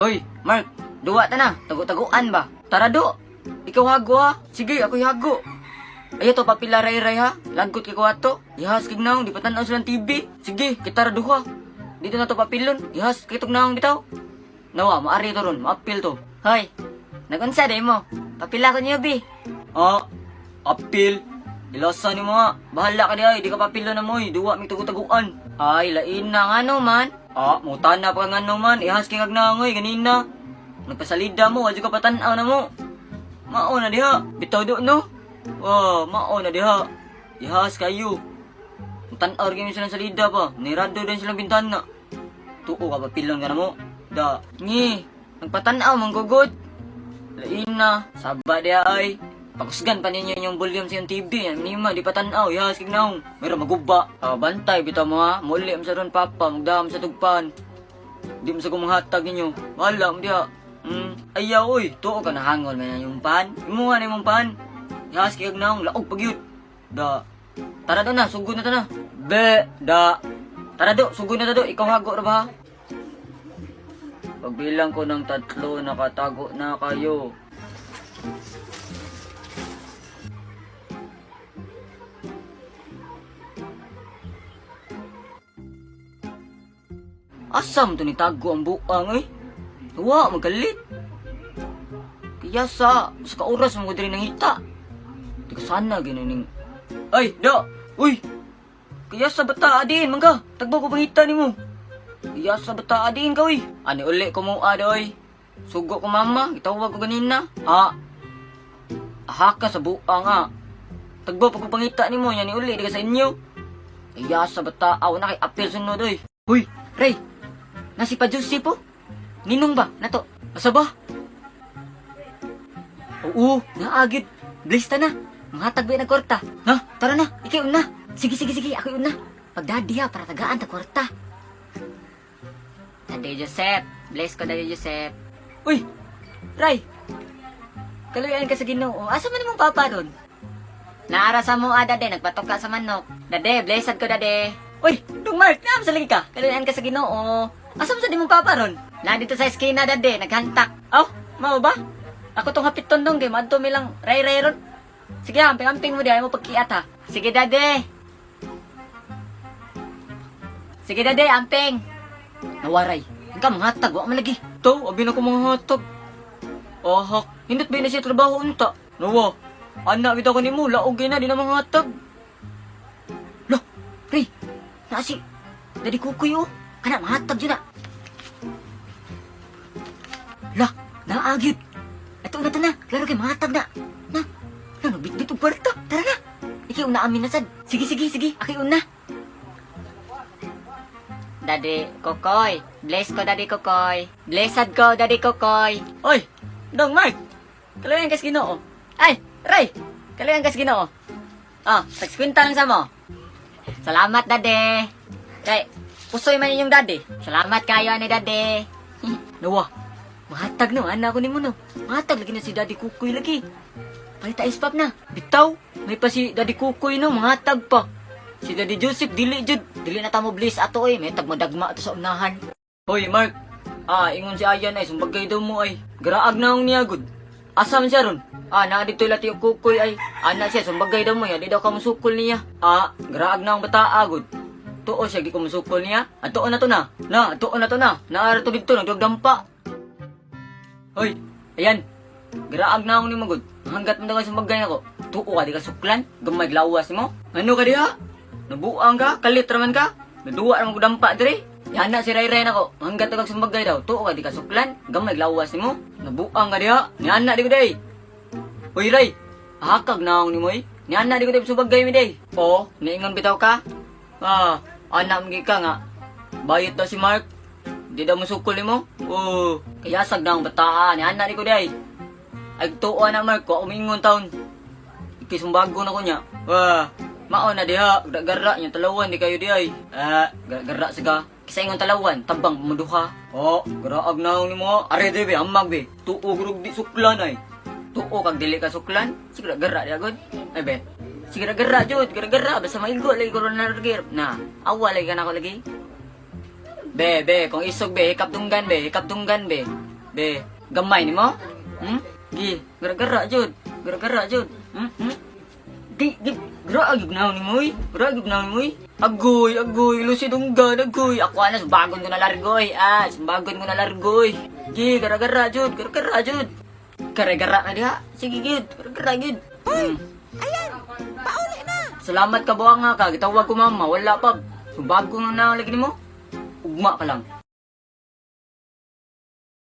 Hoy, Mark, duwa ta na. Tago-taguan ba? Tara do. Ikaw hago ha. Sige, ako hago. Ayo to papila ray-ray ha. Lagot kay ko ato. Ihas kig naong di pa tan-aw silang TV. Sige, kita ra duha. Dito na to papilon. Ihas kay tog naong bitaw. Nawa, maari to ron, maapil to. Hoy, nagunsa day mo? Papila ko niyo, bi. Ah, apil. Ilasa ni mga. Bahala ka di ay, di ka papilo na moy. Duwa mi tagu-taguan. Ay, lain na nga no man. Ah, mutana pa nga no man. Ihas kay kag ganina. Nagpasalida mo, adyo ka patanaw na mo. Mao na diha. Bitaw do no. Oh, mao na diha. Ihas kayo. Tanaw rin silang salida pa. Nirado din silang bintana. Tuo ka papilon ka na mo. Da, ngi. Nagpatanaw man gugod. Lain na, saba diha ay. Pakusgan pa ninyo yung volume sa iyong TV. Yan, nima, di pa tanaw. Yas, kignaong. Meron maguba. Ah, bantay, bitaw mo ha. Muli mo sa ron, papa. Magdaham sa tugpan. Di mo sa kumanghatag ninyo. Bahala mo diha. Ayaw, uy. Tuo ka nahangol man yung pan. Imuha na yung pan. Yas, kignaong. Laog pag yun. Da. Tara do na, sugod na ta na. Be, da. Tara do, sugod na ta do. Ikaw hago ra ba? Ha? Pagbilang ko ng tatlo, nakatago na kayo. Asam to ni tago ang buang eh. Wa, magalit. Kaya sa ka oras mo ko diri nangita. Di ka sana ginuning. Ay, da. Uy. Kaya sa bata adin mangga. Tagbo ko pangita nimo. Kaya sa bata adin ka uy. Ani uli ko mo adoy. Sugo ko mama, gitawag ko ganina. Ah. Aha ka sa buang ah. Tagbo pa ko pangita nimo, yan ni uli di ka sa inyo. Kaya sa bata aw na kay apil sunod oy. Uy, Ray. Nasi pa Juicy po. Ninong ba? Nato. Asa ba? Oo, naagid. Blista na. Mga tagbi na kwarta. Ha? Tara na, ikaw una. Sige, sige, sige, ako una. Pagdadi ha, para tagaan ta kwarta. Daddy Joseph, bless ko Daddy Joseph. Uy, Ray. Kaluyan ka sa Ginoo. Asa man imong papa ron? Naara sa mua, dade, nagpatok ka sa manok. Dade, blessed ko, dade. Uy, Dong Mark, naam sa lagi ka. Kaluyan ka sa Ginoo. Asa man sa di mong papa ron? Na dito sa eskina, dade, naghantak. Aw, mao ba? Ako tong hapiton dong kay madto mi lang ray ray ron. Sige, amping-amping mo di ay mo pagkiat ha. Sige, dade. Sige, dade, amping. Nawaray. Ikaw mga hatag, wa man lagi. To, abi na ko mga hatag. Ahak, hindot ba na siya trabaho unta? Nawa, anak bitaw ko nimo, laog gyud na di na mga hatag. Lo, Ray, nasi. Dadi kukuy oh. Kana mahatag jud na. Lah, naagid. Ato na ta na, klaro kay mahatag na. Na, na nagbitbit og kwarta. Tara na. Iki una amin na sad. Sige, sige, sige, aki una. Daddy Kokoy, bless ko Daddy Kokoy. Blessed ko Daddy Kokoy. Oy, Dong Mark. Kalayan kas Ginoo. Ay, Ray. Kalayan kas Ginoo. Ah, tagsikwenta lang sa mo. Salamat Daddy. Kay, pusoy man inyong daddy. Salamat kayo ani Daddy. Nawa, mahatag no, anak ko nimo no. Mahatag lagi na si Daddy Kukoy lagi. Palit ice pop na. Bitaw, may pa si Daddy Kukoy no, mahatag pa. Si Daddy Joseph, dili jud. Dili na ta mo bless ato oy, may tagmadagma ato sa unahan. Hoy, Mark. Ah, ingon si Ayan ay, sumbagay daw mo ay. Garaag na akong niya, gud. Asa man siya ron? Ah, naa dito lati yung kukoy ay. Ana siya, sumbagay daw mo ya, di daw ka musukol niya. Ah, garaag na akong bataa, gud. Tuo siya, di ko musukol niya. Atuon na to na. Na, atuon na to na. Naara to dito, nagdagdampa. Hoy, ayan. Garaag na akong ni magod. Hanggat mo daw sumbagay ako. Tuo ka, di ka suklan. Gamay lawas mo. Ano ka diha? Nabuang ka? Kalit raman ka? Naduwa raman ko dampa dire. Yana si Ray Ray nako. Hanggat kag sumbagay daw. Tuo ka di ka suklan. Gamay lawas nimo. Nabuang ka diha. Niana di ko day. Hoy Ray, hakag na akong nimoy. Niana di ko day sumbagay mi day. Oo, niingon bitaw ka. Ah, anak mo ka nga. Bayot daw si Mark. Di daw musukol nimo. Oo, kaya sag na ang bataan. Niana di ko day. Ay tuo na Mark, ko umingon taon. Ikisumbago na ko niya. Wah, mao na diha, gara niya talawan di kayo di ay. Ah, gara siga. Kisa ingon talawan, tabang pumuduha. Oh, garaag na akong nimo. Are di be, amag be. Tuo gurug di suklan ay. Tuo kag dili ka suklan, sige gara di agad. Ay be. Sige gara jud, gara-gara basta maigo lagi ko na lagi. Na, awa lagi ka na ako lagi. Be, be, kung isog be, hikap dunggan be, hikap dunggan be. Be, gamay nimo? Hmm? Gi, gara-gara jud. Gara-gara jud. Hmm? Hmm? Gi, gi, gara gyud na ni moy. Gara gyud na ni moy. Agoy, agoy, lusi dunggan, agoy. Ako ana subagon ko na largoy. Ah, subagon ko na largoy. Gi, gara-gara jud, gara-gara jud. Gara-gara na diha. Sige gyud, gara-gara gyud. Hoy! Ayan! Pauli na! Salamat ka buang nga ka, gitawag ko mama, wala pa. Subago na na lagi nimo. Ugma ka lang.